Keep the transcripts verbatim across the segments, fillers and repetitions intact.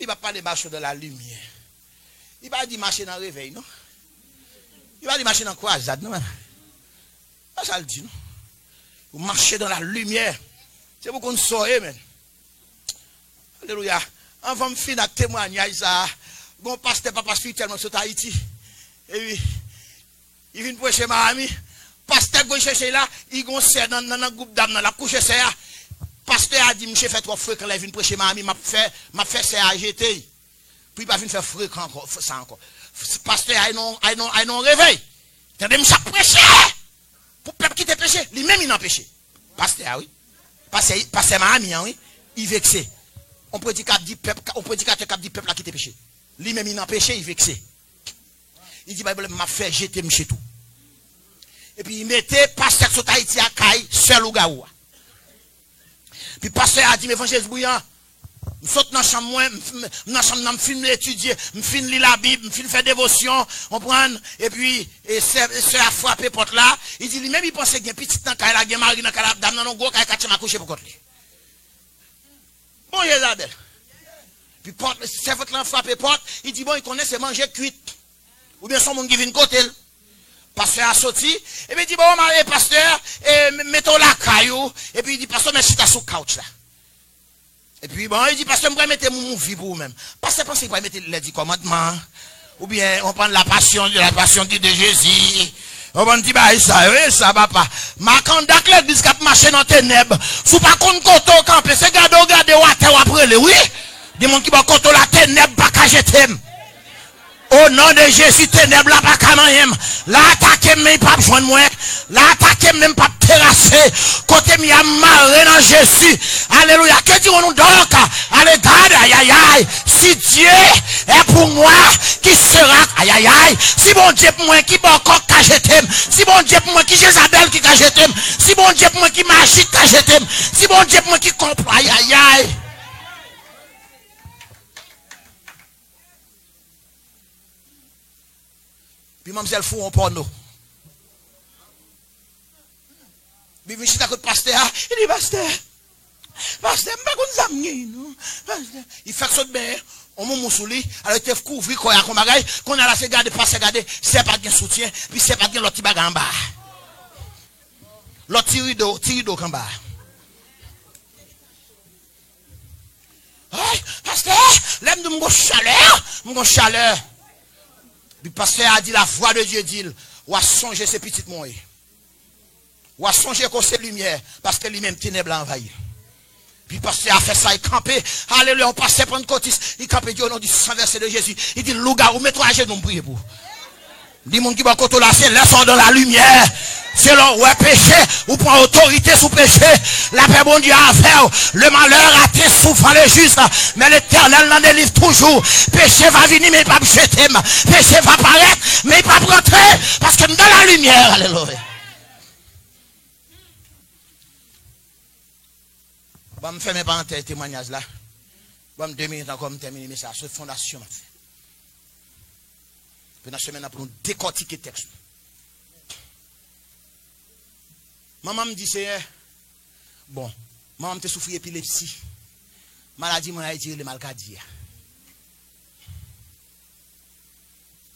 Li pa pale mache dans la lumière. Li pa di mache nan revèy, non. Li pa di mache nan kwazad, non. Pa sa l di, non. Ou mache dans la lumière. Se pou konn sa w ye, men. Alelouya. Anvan m fin ak temwayaj sa a, gon pastè papa espirityèl mwen sot Ayiti. Epi, li vin preche Miami. Pastè k voye chèche la, li gon sè nan, nan, nan gwoup dam nan, l ap kouche sè a. Pastè a di, "Misye fè twòp frekan, lè l vin preche Miami, m ap fè, m ap fè sè a jete l." Pou li pa vin fè frekan ankò, f-, sa ankò. F-, pastè a, ay non, ay non, ay non, revèy. Tande misye ap preche! Pou pèp kite peche, li menm li nan peche. Pastè a, wi. Pastè, pastè Miami an, wi. Li vekse. On predika ap di pèp, on predikatè k ap di pèp la kite peche. Li menm li nan peche, li vekse. Li di, "Pa gen pwoblèm, m ap fè jete misye tou." Epi li mete pastè k sot Ayiti a kay sè lougawou a. Pi pastè a di m, "Evanjelis Brian, m sot nan chanm mwen, m, m, m nan chanm nan, m fin etidye, m fin li Labib, m fin fè devosyon, konprann? Epi, e sè, sè a frape pòt la, li di li menm li panse gen pitit nan kay la, gen mari nan kay la, dam nan nan gwo kay, kat chanm akouche pou kont li." Bon, Jezabèl. Pi pòt, sèvant lan frape pòt, li di, bon, li konnen se manje kwit. Oubyen se yon moun ki vin kote l. Pastè a soti, epi li di, bon, ma-, e pastè, e, m-, mete w lakay ou. Epi li di, pastè, mèt chita sou couch la. Epi, bon, li di, pastè, m pral mete yon movie pou ou menm. Pastè panse li pral mete lè di kòmandman. Oubyen, ou konprann la passion, la passion de Jésus. Ou konprann ti bagay sa yo, e sa, papa. Makandak legliz k ap mache nan tenèb. Si w pa konn kote w kanpe, se gade w gade w atè w ap rele, wi. Di moun ki bò kote w la, tenèb pa ka jete m. O non de Jezi, tenèb la pa ka manyen m. La atake m, men l p ap jwenn mwen. La atake m, men m p ap terase. Kote m ye a, m mare nan Jezi. Alelouya. Que dirons-nous donc à l'égard, ayayay, si Dieu est pour moi, qui sera, ayayay, si Bondye pou mwen, ki bòkò k ka jete m? Si Bondye pou mwen, ki Jezabèl ki ka jete m? Si Bondye pou mwen, ki maji k ka jete m? Si Bondye pou mwen, ki konplo, ayayay. Pi manmzèl foure yon pòno. Li vin chita kot pastè a, li di, pastè, pastè, m pa konn sa m genyen, non. Pastè, li fèk sot benyen, on moumou sou li, alò li te kouvri kò a ak on bagay, kounye a la se gade, pastè gade, sè pa t gen soutyen, pi sè pa t gen lòt ti bagay anba a. Lòt ti rido, ti rido k anba a. Ay, pastè, lè m di w m gon chalè, m gon chalè. Epi pastè a di, la voix de Dieu di l, w a sonje se pitit mwen w ye. W a sonje ke w se limyè, paske li menm tenèb la anvayi l. Epi pastè a fè sa, li kanpe. Alelouya, yon pastè pannkotis, li kanpe, di, o non di san vèse de Jezi. Li di, lougawou, mete w ajenou, m priye pou ou. Di moun ki bò kote w la, se lè sa w dans la lumière. Se lè w wè peche, ou pran otorite sou peche. Lapè Bondye avè w. Le malheur atteint souvent le juste, mais l'Éternel l'en délivre toujours. Peche va vini, men li p ap jete m. Peche va parèt, men li p ap rantre, paske m dans la lumière. Alelouya. Bon, m fèmen parantèz temwayaj la. Ban m de minit ankò, m tèmine mesaj. Se fondasyon m ap fè. Pandan semèn nan pou nou dekòtike tèks nou. Manman m di, Seyè, bon, manman m te soufri epilepsi. Maladi mwen a, e di rele malkadi a.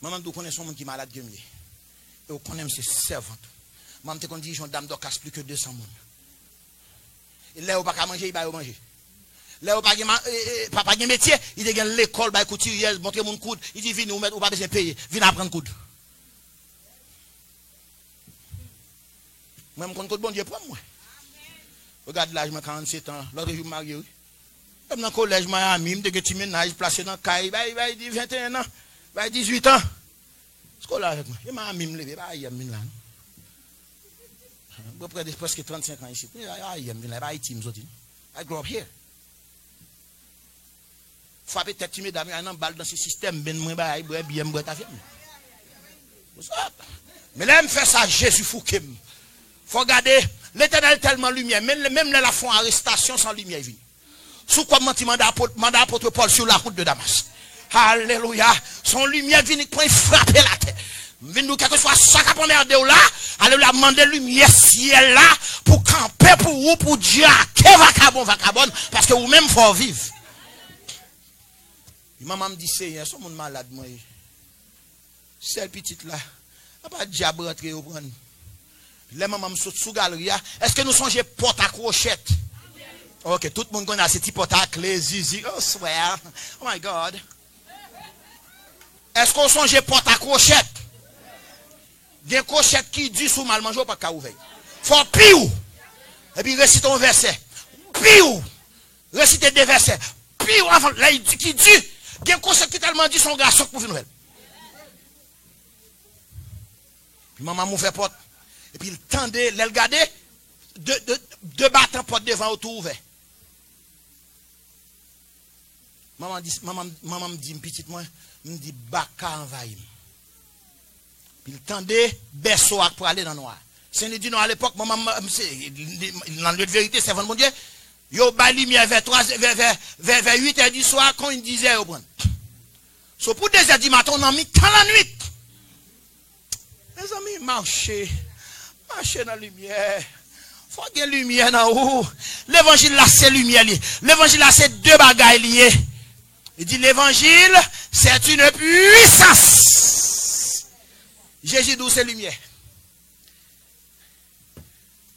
Manman m di, ou konnen se yon moun ki malad ke m ye. E ou konnen m se sèvant ou. Manman m te konn dirije yon dam Dòkas pli ke de san moun. E lè yo pa ka manje, li ba yo manje. Lè yo pa gen ma-, e, e, pa, pa gen metye, li te gen lekòl, bay koutirye, montre moun koud. Li di, vini, ou mèt, ou pa bezwen peye. Vin aprann koud. Mwen, m konn kot Bondye pran m, mwen. Ou gad laj mwen, karannsetan, lòt jou m marye, wi. Lè m nan kolèj Miami, m te gen ti mennaj, plase nan kay, bay, bay di venteyen an, bay dizuit an. Èske w la avèk mwen? E Miami m leve, e pa ayè m vin la, non. Mwen prè de, prèske trannsenk an isit. E pa ayè m vin la, e pa Ayiti m soti, non. I grow up here. Frape tèt ti medam yo, al nan bal, danse sistèm, benn mwen, bay, bwè byè m, bwè tafya m. What's up? Men lè m fè sa, Jezi fouke m. Fò w gade, Letènèl tèlman limyè, menm, menm lè l ap fè yon arestasyon, se yon limyè vini. Sou kòm manti manda apot, manda apot Pòl sou lawout de Damas. Alelouya. Se yon limyè vini k pran, frape latè. M vin di w, kèlkeswa sa k ap anmède w la, alelouya, mande limyè syèl la pou kanpe pou ou, pou djake vakabon, vakabòn, paske ou menm fò w viv. Manman m di, Seyè, se yon moun malad mwen ye. Sèl pitit la. Apa dyab rantre yo pran l. Lè manman m sot sou galri a, èske nou sonje pòt a kwochèt? Ok, tout moun konn a se ti pòt a kle, zizi. Oh, swear. Oh my God. Èske w sonje pòt a kwochèt? Gen kwochèt ki di, si w mal manje, w pa ka ouvè l. Fò w piw. Epi resite yon vèsè. Piw. Resite de vèsè. Piw anvan lè l di ki di. Gen kwochèt ki tèlman di, se yon gason k pou vin ouvè l. Epi manman m ouvè pòt. Epi l tande, lè l gade, de, de, de batan pòt devan yo tou ouvè. Manman di, manman, manman m di m, pitit mwen, m di, baka anvayi m. Epi l tande bèso a k prale nan nwa. Sen li di non, alepòk, manman m, m, se, li, li, nan lye de verite, sèvant Bondye, yo bay limyè vè twa, vè, vè, vè, vè uit è di swa, kon dizè yo pran. So, pou dezè di maten, w nan mitan lannwit. Mezanmi, mache. Mache nan limyè. Fò gen limyè nan ou. Levanjil la se limyè li ye. Levanjil la se de bagay li ye. Li di levanjil, c'est une puissance. Jezi di w se limyè.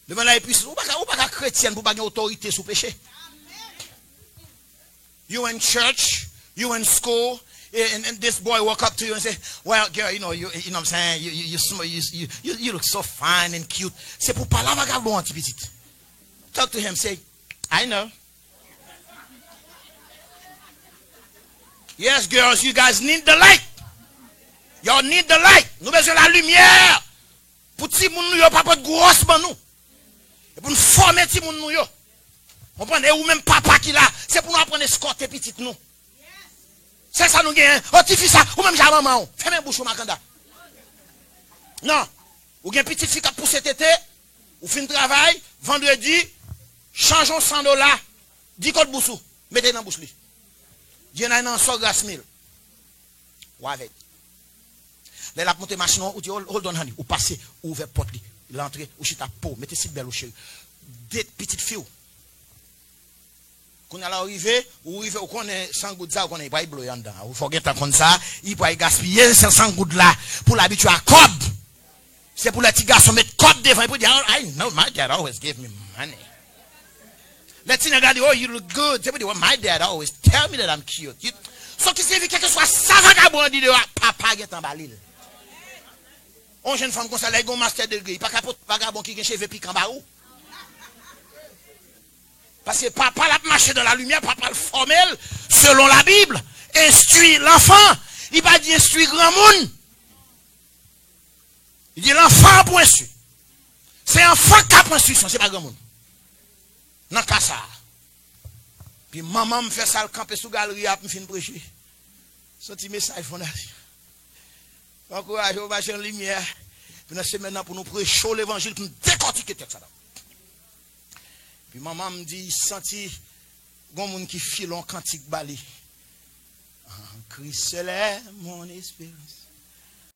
Levanjil la e pwisans. Ou pa ka, ou pa ka kretyèn pou pa gen otorite sou peche. You in church, you in school, and, and this boy walk up to you and say, "Well, girl, you know, you, you know what I'm saying? You, you, you, sm- you, you, you, you look so fine and cute." Se pou pale a vagabon an, ti pitit. Talk to him, say, "I know." Yes, girls, you guys need the light. Y'all need the light. Nou bezwen la limyè. Pou timoun nou yo pa pot gwòs ban nou. E pou n fòme timoun nou yo. Konprann? E ou menm papa ki la, se pou nou aprann eskòte pitit nou. Se sa nou genyen. O tifi sa, ou menm jan manman w. Fèmen bouch ou makanda. Non. Ou gen pitit fi k ap pouse tete, ou fin travay, vandredi, chanje yon san dola, di kot bous ou, mete nan bouch li. Di nan nan sò gras mil. Ou avè l. Lè l ap monte machin ou, ou di, "Hold, hold on, honey." Ou pase, ou ouvè pòt li. L antre, ou chita po, mete seatbelt ou, cheri. De pitit fi w. Kounye a la ou rive, ou rive, ou konnen san goud sa, ou konnen li pral blo yo anndan. Ou fò gentan konn sa, li pral gaspiye san goud la pou l abitye a kòb. Se pou lè ti gason met kòb devan, li pou di, "Oh, I know my dad always gave me money." Lè ti nèg la di, "Oh, you look good." Se pou di, "Well, my dad always tell me that I'm cute." You- So ki siyifi, kèlkeswa sa vagabon an di deyo a, papa gentan ba li l. On jèn fanm konsa, lè l gen yon master degree, li pa ka pot vagabon ki gen cheve pikan ba ou. Paske papa l ap mache nan la limyè, papa l fòme l selon Labib, enstwi lanfan. Li pa di enstwi granmoun. Li di lanfan pou enstwi. Se anfan k ap enstwi, se pa granmoun. Nan ka sa a. Pi manman m fè sa, l kanpe sou galri a, ap m fin preche. Se yon ti mesaj fondasyon. Ankouraje w mache nan limyè. Pi nan semèn nan, pou nou preche w levanjil, pou nou dekòtike tèks sa. Pi manman m di, santi gon moun ki file yon kantik ba li. Ah, Christ, c'est mon espérance.